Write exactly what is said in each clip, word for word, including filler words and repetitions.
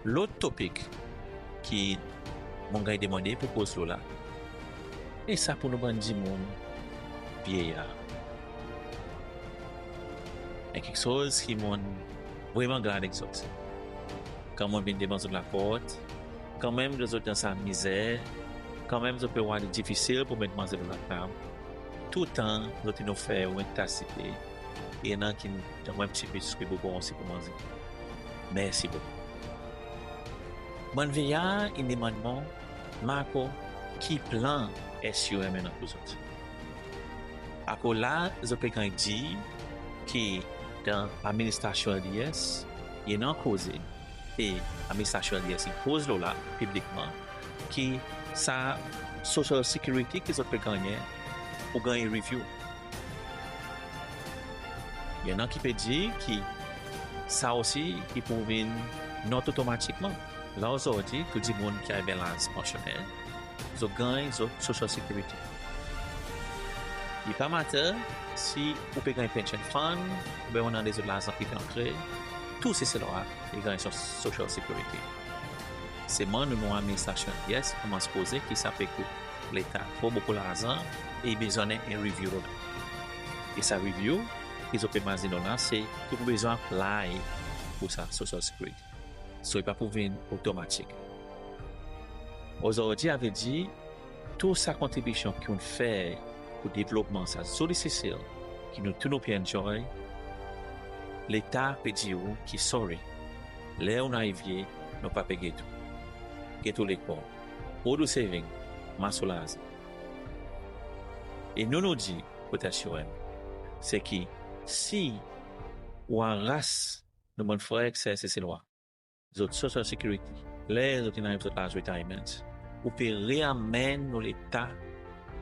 Lot topik ki mon ganny demande pour koz lo la, e sa pour nou bann dimoun vyeyar. En keksoz ki mon vreman glad ek zot. Kan mon vin devan zot laport, kanmenm zot dan sa mizer, kanmenm zot pe war li difisil pour met manze lo latab, toultan zot in ofer ou en tas dipe, e i annan ki'n donn ou en pti biskwi pour ou osi pour manze. Mersi bokou. Bann vyeyar in demann mwan, Marco, ki plan S U M i annan pour zot? Akoz la zot pe ganny dir ki dan administrasyon L D S i annan koze, e administrasyon L D S i koz lo la piblikman, ki sa Social Security ki zot pe gannyen pou ganny review. I annan ki pe dir ki sa osi i pou vin not otomatikman. La ozordi tou dimoun ki arive laz pansyoner, zot ganny zot Social Security. I pa matter si ou pe ganny pension fund, oubyen ou annan lezot larzan ki pe antre, tou Seselwa i ganny son Social Security. Selman nou, nou administrasyon L D S, konman sipoze ki sa pe kout Leta tro bokou larzan, e i bezwen en review. E sa review ki zot pe mazin nou la, se ki ou bezwen apply pour sa Social Security. So i pa pou vin otomatik. Ozordi, i vedir tou sa kontribisyon ki ou'n fer pour devlopman sa zoli Sesel ki nou tou nou pe enjoy, Leta pe dir ou ki sorry, ler ou'n ariv, nou pa pe get ou. Get ou lekor, rod ou saving, mas ou larzan. E nou, nou dir kot S U M, se ki si ou aras nou bann frer ek ser Seselwa zot Social Security ler zot in ariv zot laz retirement, ou pe reanmenn nou Leta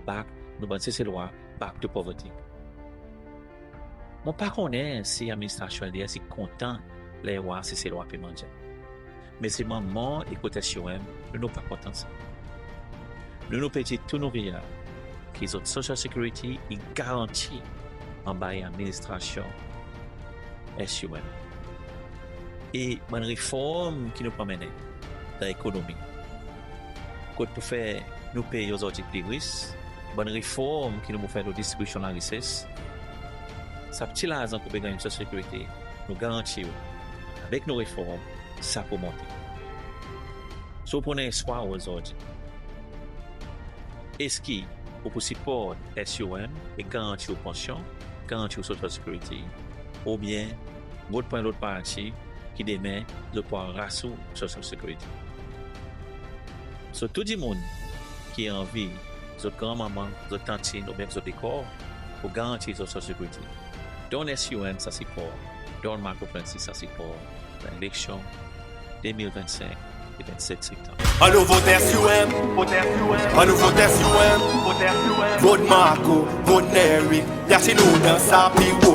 back, nou bann Seselwa back to poverty. Mon pa konnen si administrasyon L D S i kontan ler i war Seselwa pe mandyan. Me selman mwan ek kot S U M, nou, nou pa kontan sa. Nou, nou pe dir tou nou vyeyar ki zot Social Security i garanti anba administrasyon S U M. E bann reform ki nou pou anmennen dan ekonomi, kot pou fer nou pei ozordi pli ris, bann reform ki nou pou fer lo distribisyon larises, sa pti larzan ki ou pe ganny Social Security, nou garanti ou, avek nou reform, sa pou monte. So ou pou annan espwar ozordi. Eski ou pou siport S U M e garanti ou pansyon, garanti ou Social Security, oubyen vot pour en lot parti ki demen zot pou aras ou Social Security? So tou dimoun ki anvi zot granmanman, zot tantin oubyen zot lekor pou garanti zot Social Security, donn S U M sa sipor, donn Marco Francis sa sipor dan eleksyon de mil vennsenk e vennset Septanm. Annou vot S U M, annou vot S U M, vot Marco, vot Eric, i annan nou dan sa biwo.